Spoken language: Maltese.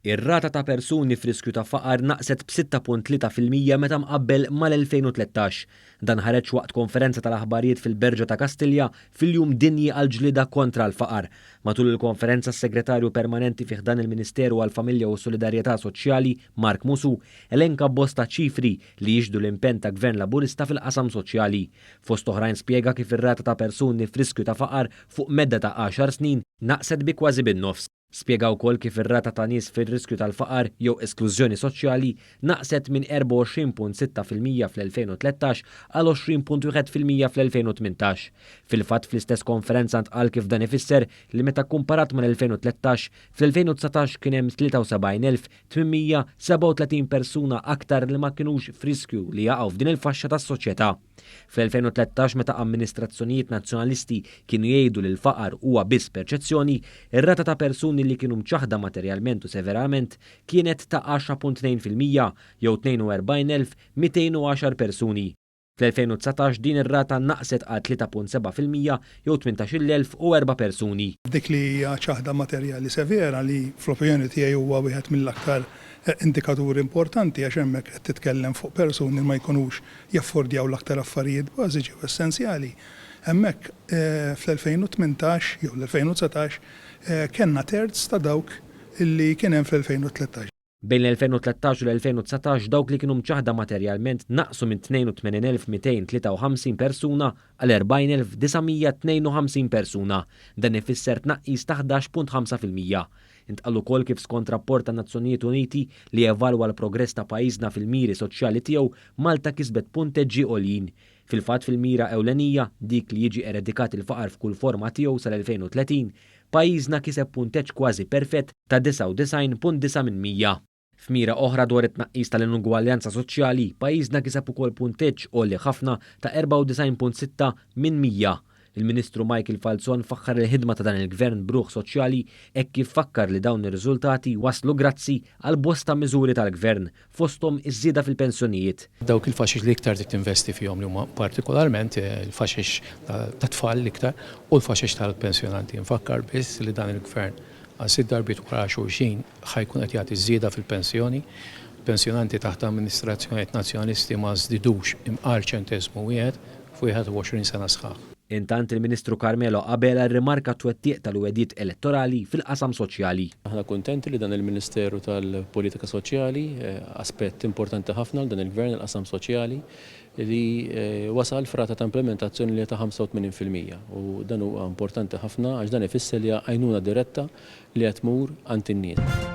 Ir-rata ta' persuni f'riskju ta' faqar naqset b'6.3% meta mqabbel mal-2013. Dan ħareġ waqt konferenza tal-aħbarijiet fil-Berġa ta' Kastilja fil-Jum Dinji għall-Ġlieda kontra l-Faqar. Matul il-konferenza s-Segretarju Permanenti fi ħdan il-Ministeru għall-Familja u s-Solidarjetà Soċjali, Mark Musù, elenka bosta ċifri li jixhdu l-impenn ta' Gvern Laburista fil-qasam soċjali. Fost oħrajn spjega kif ir-rata ta' persuni f'riskju ta' faqar fuq medda ta' għaxar snin naqset bi kważi bin-nofs. Spjega wkoll kif ir-rata ta' nies fir-riskju tal-faqar jew esklużjoni soċjali naqset minn 24.6% fl-2013 għal 20.1% fl-2018. Fil-fatt fl-istess konferenza ntqal kif dan ifisser li meta kkumparat mal-2013, fl-2019 kien hemm 73,837 persuna aktar li ma kinux f'riskju li jaqgħu f'din il-faxxa tas-soċjetà. Fl-2013 meta amministrazzjonijiet Nazzjonalisti kienu jgħidu li l-faqar huwa biss perċezzjoni, ir-rata ta' persuni li kienu mċaħħda materjalment u severament kienet ta' 10.2% jew 42,210 persuni. Fl-2019 din ir-rata naqset għal 3.7% jew 18,004 persuni. Dik li hija ċaħda materjali severa li fl-opinjoni tiegħi huwa wieħed mill-aktar indikaturi importanti għax hemmhekk qed titkellem fuq persuni li ma jkunux jaffordjaw l-aktar affarijiet bażiċi u essenzjali. Hemmhekk fl-2018 jew l-2019 kellna terz ta' dawk li kien hemm fl-2013. Bejn l-2013 u l-2019 dawk li kienu mċaħħda materjalment naqsu minn 82,253 persuna għal 40,952 persuna. Dan ifisser tnaqqis ta' 11.5%. Intqal ukoll kif skont rapport tan-Nazzjonijiet Uniti li jevalwa l-progress ta' pajjiżna fil-miri soċjali tiegħu, Malta kisbet punteġġi għoljin. Fil-fatt fil-mira ewlenija, dik li jiġi eredikat il-faqar f'kull forma tiegħu sal-2030, pajjiżna kiseb punteġġ kważi perfett ta' 99.9 minn 100. F'mira oħra dwar it-tnaqqis tal-inugwaljanza soċjali, pajjiżna kiseb ukoll punteġġ għoli ħafna ta' 94.6 minn 100. Il-Ministru Michael Falzon faħħar il-ħidma ta' dan il-Gvern b'ruħ soċjali hekk kif fakkar li dawn ir-riżultati waslu grazzi għal bosta miżuri tal-Gvern, fosthom iż-żieda fil-pensjonijiet. Dawk il-faxex li iktar trid tinvesti fihom li huma partikolarment il-faxex tat-tfal l-iktar u l-faxex tal-pensjonanti. Infakkar biss li dan il-Gvern għal sitt darbiet wara xulxin ħa jkun qed jagħti żieda fil-pensjoni. Pensjonanti taħt amministrazzjonijiet Nazzjonalisti ma żdidux imqar ċenteżmu wieħed f'21 sena sħaħ. Intant il-Ministru Carmelo Abela rrimarka t-twettiq tal-wegħdiet elettorali fil-qasam soċjali. Aħna kuntenti li dan il-Ministeru tal-Politika Soċjali, aspett importanti ħafna għal dan il-Gvern, il-qasam soċjali, li wasal f'rata ta' implementazzjoni li hija ta' 85% u dan huwa importanti ħafna għax dan ifisser li hija għajnuna diretta li qed tmur għand in-nies.